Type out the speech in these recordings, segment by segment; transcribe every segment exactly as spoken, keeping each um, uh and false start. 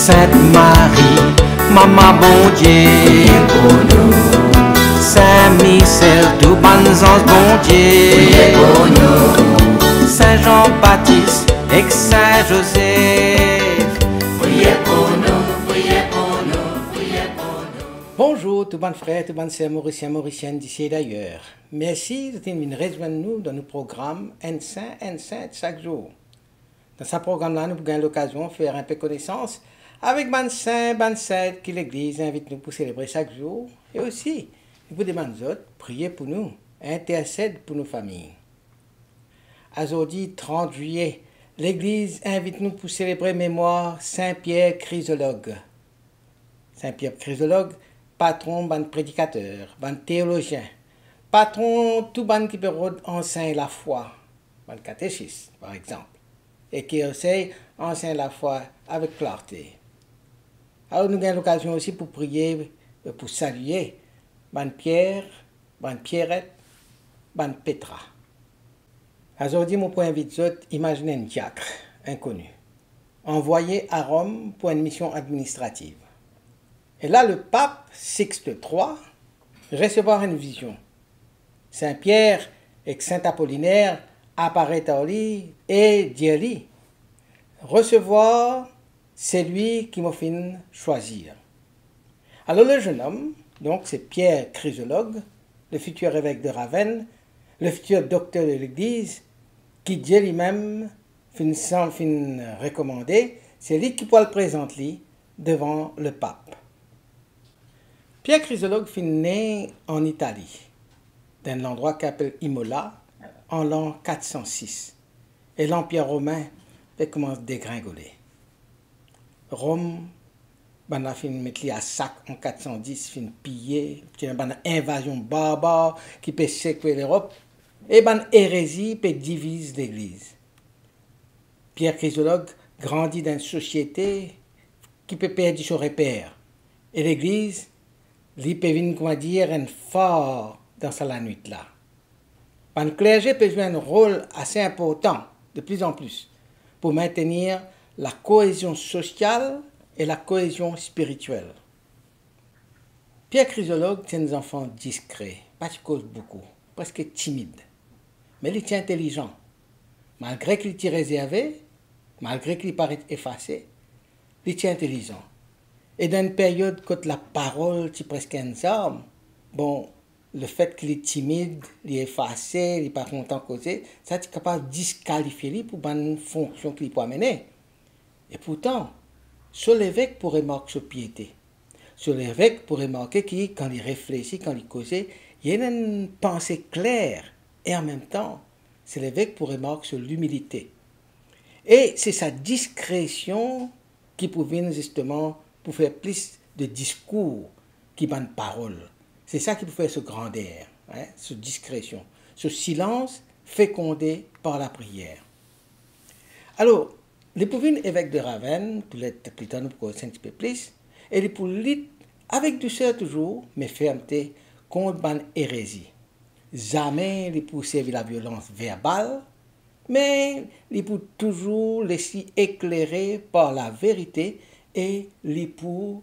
Sint Marie, mama Bondie, priye pou nou. Sin Misel, tou bann zanz Bondie, priye pou nou. Sin Zan Batis ek Sin Zozef, priye pou nou, priye pou nou, priye pou nou. Bonzour tou bann frer, tou bann ser, Morisien, Morisienn, disi e dayer. Mersi zot inn vinn rezwenn nou dan nou program Enn Sin, Enn Sint sak zour. Dan sa program la, nou pou gagn lokazion fer inpe konesans avek bann sin, bann sint ki Legliz invit nou pou selebre sak zour, e osi, nou pou demann zot priye pou nou, intersed pou nou fami. Azordi, trant zilie, Legliz invit nou pou selebre memwar Sin Pier Krizolog. Sin Pier Krizolog, patron bann predikater, bann teolozien, patron tou bann ki pe rod ansegn lafwa, bann katesis, par exanp, e ki ansegn ansegn lafwa avek klarte. Alor, nou gagn lokazion osi pou priye, pou salie bann Pier, bann Pierret, bann Petra. Azordi, mo pou invit zot imazinn enn diak inkoni, anvwaye a Rom pou enn mision administrativ. E la, lepap Sixte trwa resevwar enn vizion. Sin Pier ek Sin Apoliner aparet ar li e dir li, "Resevwar selwi ki mo finn swazir." Alor, le zennom, donk, se Pier Krizolog, le fitir evek de Ravenn, le fitir dokter de Legliz, ki Die limem finn san-, finn rekomande, se li ki pou al prezant li devan lepap. Pier Krizolog finn ne an Itali, dan enn landrwa ki apel Imola, an lan kat san sis, e Lanpir Romin pe koumans degringole. Rom, bannla finn met li asak an kat san dis, finn piye, ti ena bann invazion barbar ki pe sekwe Lerop, e bann erezi pe diviz Legliz. Pier Krizolog grandi dan enn sosiete ki pe perdi so reper, e Legliz, li, pe vinn, koumadir, enn far dan sa lanwit la. Bann klerze pe zwe enn rol ase inportan, de pli an pli, pou mintenir lakoezion sosial e lakoezion spiritiel. Pier Krizolog ti enn zanfan diskre, pa ti koz boukou, preske timid. Me li ti intelizan. Malgre ki li ti rezerve, malgre ki li paret efase, li ti intelizan. E dan enn period kot laparol ti preske enn zarm, bon, lefet ki li timid, li efase, li pa kontan koze, sa ti kapav diskalifie li pou bann fonksion ki li pou amene. E pourtan, so levek pou remark so piete. So levek pou remarke ki, kan li reflesi, kan li koze, li ena enn panse kler, e anmemtan, so levek pou remark so limilite. E se sa diskresion ki pou vinn zisteman pou fer plis de diskour ki bann parol. Se sa ki pou fer so grander, hein, so diskresion, so silans fekonde par lapriyer. Alor, li pou vinn evek de Ravenn, toulet, plita nou pou koz enn tipe plis, e li pou lit avek douser touzour, me fermte, kont bann erezi. Zame li pou servi laviolans verbal, me li pou touzour les li eklere par laverite e li pou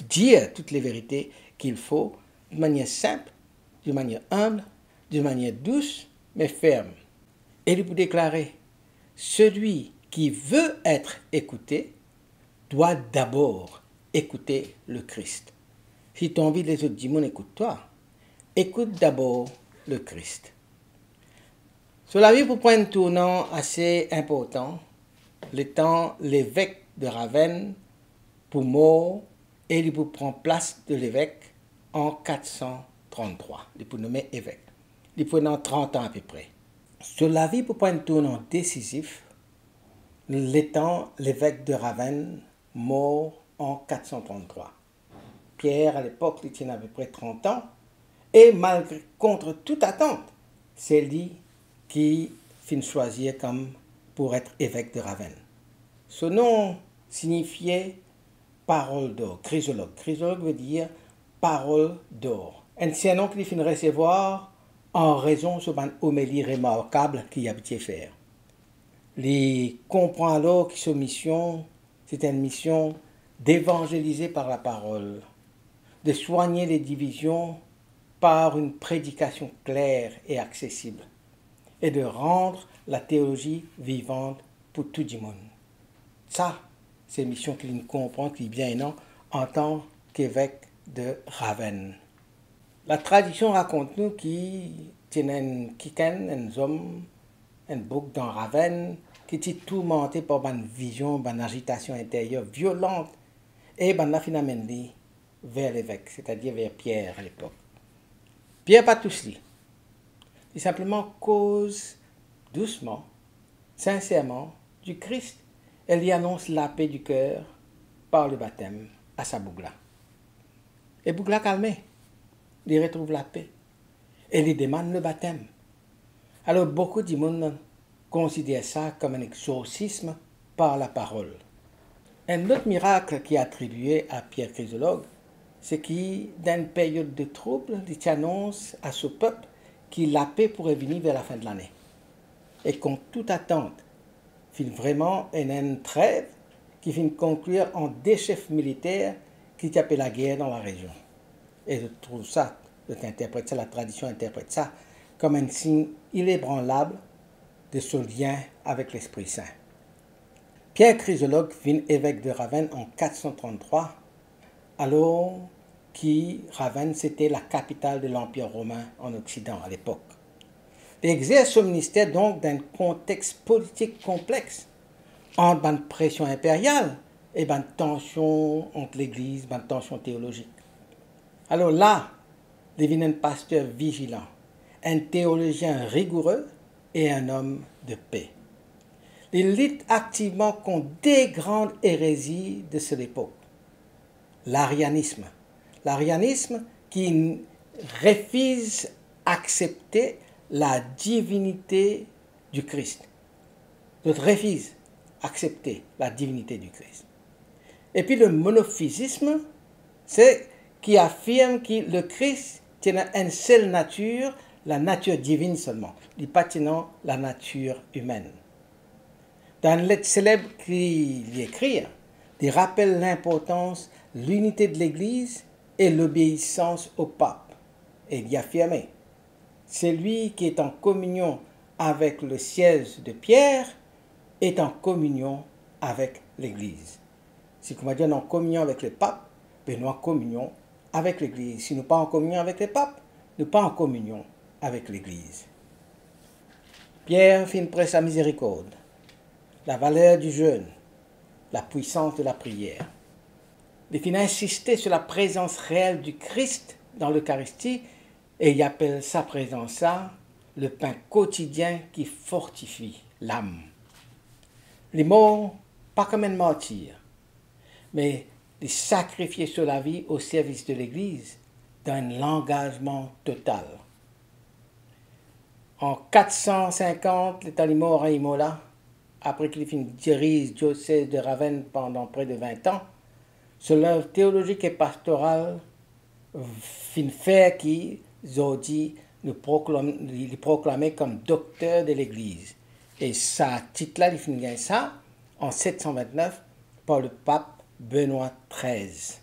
dir toutes les vérités qu'il faut, d'une manière simple, d'une manière humble, d'une manière douce, mais ferme. E li pou deklare, "Celui qui veut être écouté doit d'abord écouter le Christ." Si to anvi lezot dimoun ekout twa, écoute d'abord le Christ. So lavi pou pran enn tournan ase inportan, letan levek de Ravenn pou mor e li pou pran plas de levek an kat san trant-trwa. Li pou nome evek. Li pou ena trant an apepre. So lavi pou pran enn tournan desizif, letan levek de Ravenn mor an kat san trant-trwa. Pier, alepok, li ti ena apepre trant an, e malgre, kont tou atant, se li ki finn swazir kom pou et evek de Ravenn. So nom signifie parol dor, krizolog. Krizolog vedir parol dor. Enn sirnom ki li finn resevwar an rezon so bann omeli remarkab ki li abitie fer. Li konpran alor ki so mision, C'est une mission d'évangéliser par la parole, de soigner les divisions par une prédication claire et accessible, et de rendre la théologie vivante pour tout le monde. Sa, se mision ki li konpran, ki li bien ena antan ki evek de Ravenne. Latradision rakont nou ki ti ena enn kikenn, enn zom, enn boug dan Ravenne, ki ti tourmante par bann vizion, bann azitasion interyer violan, e bannla finn amenn li ver levek, setadir ver Pier alepok. Pier pa tous li. Li sinpleman koz dousman, sinserman, di Kris, e li anons lape di ker par le batem a sa boug la. E boug la kalme, li retrouv lape, e li demann le batem. Alor, boukou dimoun konsider sa kom enn exorsism par laparol. Enn lot mirak ki atribie a Pier Krizolog, se ki dan enn period de troub, li ti anons a so pep ki lape pou revini ver lafin de lane. E kont tou atant, finn vreman ena enn trev ki finn konklir ant de sef militer ki ti ape lager dan larezion. E zot trouv sa, zot interpret sa, latradision interpret sa kom enn sign inebranlab de so lien avek Lespri Sin. Pier Krizolog vinn evek de Ravenne an kat san trant-trwa, alor ki Ravenne sete lakapital de Lanpir Romin an Oksidan alepok. Li exers so minister donk dan enn kontex politik konplex, ant bann presion inperial e bann tansion ant legliz, bann tansion teolozik. Alor la, li vinn enn paster vizilan, enn teolozien rigoure e enn om de pe. Li lit aktivman kont de gran erezi de so lepok. Larianism. Larianism ki refiz aksepte ladivinite di Kris. Zot refiz aksepte ladivinite di Kris. Epi le monofizism, se ki afirm ki le Kris ti ena enn sel natir, lanatir divinn selman. Li pa ti ena lanatir imenn. Dan enn let seleb ki li ekrir, li rapel linportans linite de Legliz e lobeisans o Pap. E li afirme, "Celui qui est en communion avec le siège de Pierre est en communion avec l'Église." Si kouma dir nou an kominion avek Lepap, be nou an kominion avek Legliz. Si nou pa an kominion avek Lepap, nou pa an kominion avek Legliz. Pier finn pres lamizerikord, lavaler di zenn, lapwisans de lapriyer. Li finn insiste sur laprezans reel di Kris dan Lekaristi e li apel sa prezans la lepin kotidien ki fortifie lam. Li mor pa kom enn martir, me li sakrifie so lavi o servis de Legliz dan enn langazman total. An kat san sinkant, letan li mor a Imola, apre ki li finn diriz diosez de Ravenne pandan pre de vin an, so lev teolozik e pastoral finn fer ki zordi nou proklam-, li, li proklame kom dokter de Legliz. E sa tit la, li finn gagn sa an set san vintnef par Lepap Benwa trez.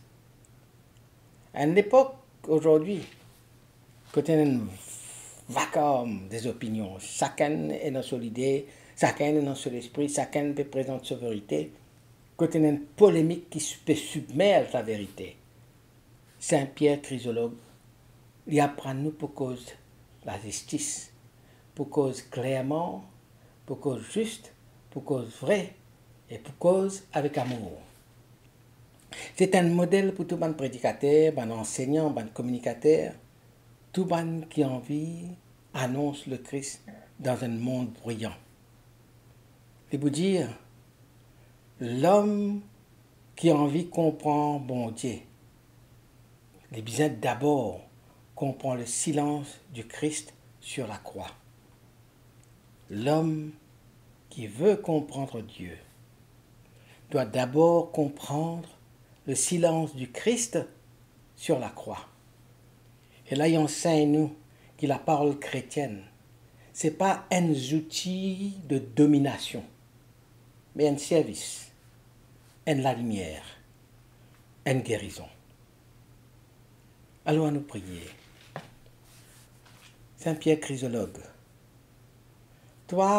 Enn lepok, ozordi, kot ena enn vakaom dezopinion, sakenn ena so lide, sakenn ena so lespri, sakenn pe prezant so verite, kot ena enn polemik ki pe sibmerz laverite. Sin Pier Krizolog, li aprann nou pou koz lazistis, pou koz klerman, pou koz zis, pou koz vre e pou koz avek amour. Se enn model pou tou bann predikater, bann ansegnan, bann kominikater, tou bann ki anvi anons Lekris dan enn mond briyan. Li pou dir, lom ki anvi konpran Bondie, li bizin dabor konpran le silans di Kris sur la krwa. L'homme qui veut comprendre Dieu doit d'abord comprendre le silence du Christ sur la croix. E la, li ansegn nou ki laparol kretienn, se pa enn zouti de dominasion, me enn servis, enn lalimier, enn gerizon. Alor, anou priye. Sin Pier Krizolog, twa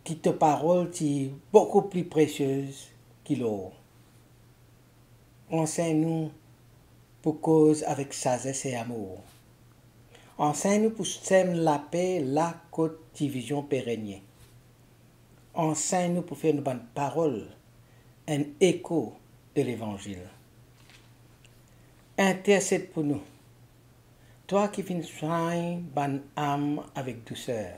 ki to parol ti boukou pli presiez ki lor, ansegn nou pou koz avek sazes e amour. Ansegn nou pou sem lape la kot divizion pe regne. Ansegn nou pou fer nou bann parol enn eko de Levanzil. Intersed pou nou, twa ki finn swagn bann am avek douser.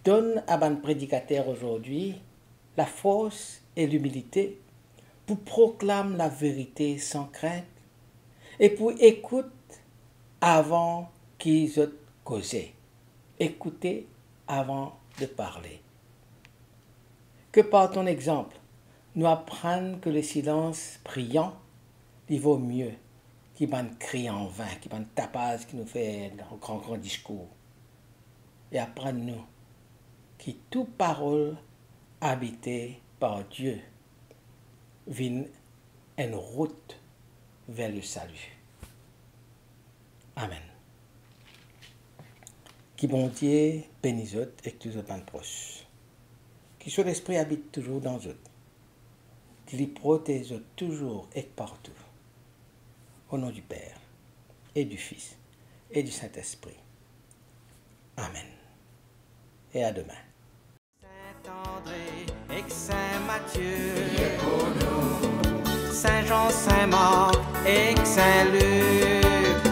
Donn a bann predikater azordi lafors e limilite pou proklam laverite san krint e pou ekout avan ki zot koze. Écouter avant de parler. Que par ton exemple, nou aprann ke lesilans priyan, li vo mie ki bann kri an vin, ki bann tapaz ki nou fer dan gran, gran diskour. E aprann nou ki tou parol abite par Die vinn enn rout ver le sali. Amen. Ki Bondie beni zot ek tou zot bann pros. Ki so Lespri abit touzour dan zot. Ki li protez zot touzour ek partou. Au nom du Père, et du Fils, et du Saint-Esprit. Amen. Et à demain. Saint André ek Saint Mathieu, priye pou nou. Saint Jean, Saint Marc ek Saint Luc,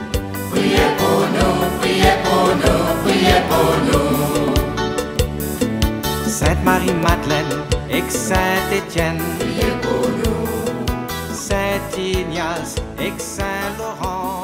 priye pou nou, priye pou nou, priye pou nou. Sainte Marie Madeleine ek Saint Etienne, priye pou nou. Saint Ignace ek Saint Laurent,